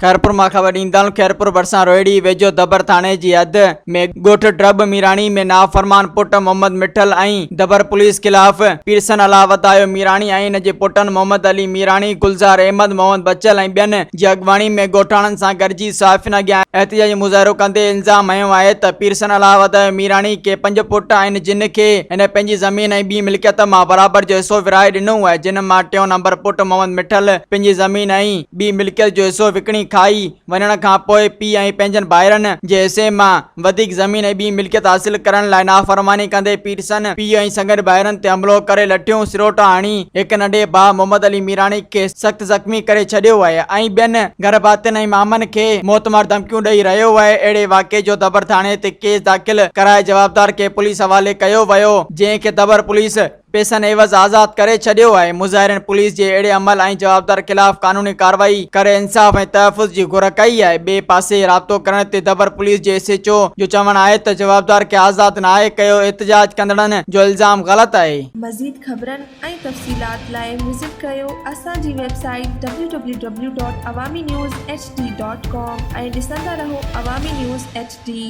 خيرپور مان خبر ڏيندڙ خيرپور ڀرسان روهڙي ويجهو دبر ٿاڻي جي حد ۾ ڳوٺ ڊرٻ ميراڻي ۾ نافرمان پٽ محمد مٺل ۽ دبر پوليس خلاف پيرسن الله وڌايو ميراڻي ۽ ان جي پٽن محمد علي ميراڻي، گلزار احمد، محمد بچل ۽ ٻين جي اڳواڻي ۾ ڳوٺاڻن سان گڏجي صحافين اڳيان احتجاجي مظاهرو ڪندي الزام هنيو آهي ته پيرسن الله وڌايو ميراڻي کي پنج پٽ آهن جن کي هن پنهنجي زمين ۽ ٻي ملڪيت مان برابر جو حصو ورهائي ڏنو آهي جن مان ٽيون نمبر پٽ محمد مٺل پنهنجي زمين ۽ ٻي ملڪيت جو حصو وڪڻي کائي وڃڻ کان پوء پيء ۽ پنهنجن ڀائرن جي حصي مان وڌيڪ زمين ۽ ٻي ملڪيت حاصل ڪرڻ لاء نافرماني ڪندي پيرسن پيء ۽ سنگهڙ ڀائرن تي حملو ڪري لٺيون سروٽا هڻي هڪ ننڍي ڀاء محمد علي ميراڻي کي سخت زخمي ڪري ڇڏيو آهي ۽ ٻين گهرڀاتين ۽ مامن کي موتمار ڌمڪيون ڏئي رهيو آهي اهڙي واقعي جو دبر ٿاڻي تي ڪيس داخل ڪرائي جوابدار کي پوليس حوالي ڪيو ويو جنهن کي دبر پوليس پئسن عيوض آزاد ڪري ڇڏيو آهي، مظاهرين پوليس جي اهڙي عمل ۽ جوابدار خلاف قانوني ڪارروائي ڪري انصاف ۽ تحفظ جي گهر ڪئي آهي، ٻئي پاسي رابطو ڪرڻ تي دبر پوليس جي ايس ايڇ او جو چوڻ آهي ته جوابدار کي آزاد ناهي ڪيو، احتجاج ڪندڙن جو الزام غلط آهي. مزيد خبرن ۽ تفصيلات لاء وزٽ ڪريو اسان جي website W W W dot Awami news H D dot com ۽ ڏسندا رهو عوامي نيوز ايڇ ڊي.